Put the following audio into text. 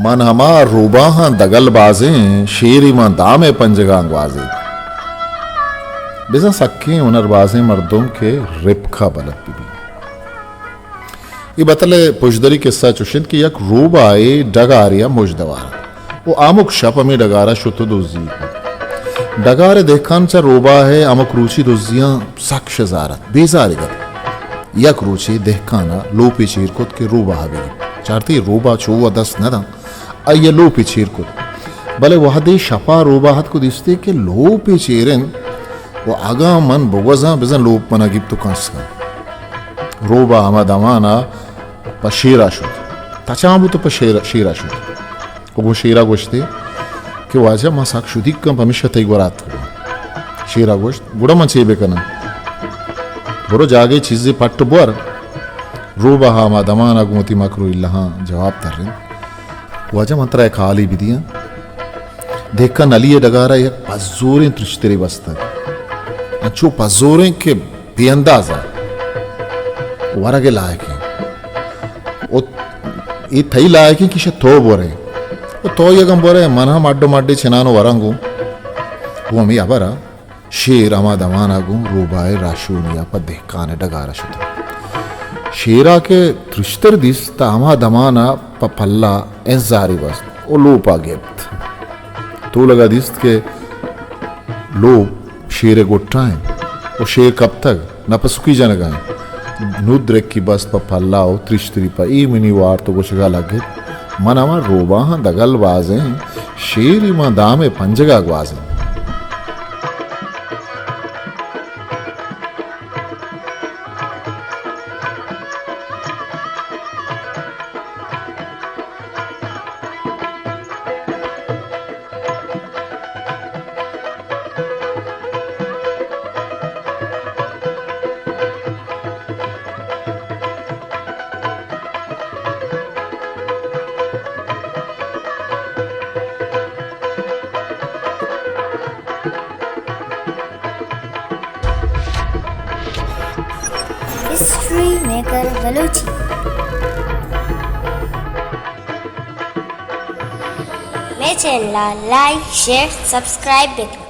من ہما روباہاں دگل بازیں، شیری من دام ءِ پنجگاں گوازیں۔ بزاں سکیں ہنر بازیں مردم کہ رپکا بلد بہ بیت۔ اے بتل ءِ پژدری قصہ چوش انت کہ یک روباہے ڈگارے ءَ مژدہ وارت و ہمک شپ ہمے ڈگار ءَ شت و دزی کت۔ ڈگار ءِ دہکان چہ روباہ ءِ ہمک روچی دزیاں سک شزار ات، بیزارگ ات۔ یک روچے دہکان ءَ لوپے چیر کت کہ روباہ ءَ بگیپت۔ چارتی روباہ چو ءَ دست نہ دنت، آئی ءَ لوپے چیر کت۔ بلے وہدے شپ ءَ روباہ اتک و دیستی کہ لوپے چیر انت و اگاں من بگوزاں، بزاں لوپ من ءَ گیپت و کنس کنت۔ روباہ ہما دمان ءَ پہ شیر ءَ شت۔ تچان بوت و پہ شیر، شیر ءَ شت۔ و گوں شیر ءَ گوشتی کہ واجہ، ما سک شدیگ کن، پمیشا تئی گور ءَ اتکگاں۔ شیر ءَ گوشت، گڑا من چے بکناں؟ برو جاگہے چیزے پٹ بور۔ روباہ ءَ ہما دمان ءَ گوں وتی مکر و ہیلہاں جواب ترینت۔ واجہ، من ترا یک ہالے بدیاں۔ دہکان علی ءِ ڈگار ءَ یک پزوریں ترشترے بستگ۔ انچو پزوریں کہ بے انداز ءَ ورگ ءِ لائق انت۔ و اے تئی لائق انت کہ ایشاں تو برئے۔ و تو اگاں برئے، من ہم اڈ و مڈے چنان و وراں گوں۔ گوں ہمے ہبر ءَ شیر ہما دمان ءَ گوں روباہ ءِ رہشونی ءَ پہ دہکان ءِ ڈگار ءَ شت۔ شیر ءَ کہ ترشتر دیست، تہ ہما دمان ءَ پہ پلہ انزاری بست و لوپ ءَ گپت۔ تولگ ءَ دیست کہ لوپ شیر ءِ گٹ ءَ انت و شیر کپتگ، نپسکی جنگ ءَ انت۔ نودرکی بست پہ پلہ و ترشتری پہ ایمنی وارت و گوشگ ءَ لگت، من ہما روباہاں دگل بازیں، شیری من دام ءِ پنجگ ءَ گوازیں۔ History maker Balochi. مئے چینل ءَ لائک، شیئر، سبسکرائب بکن۔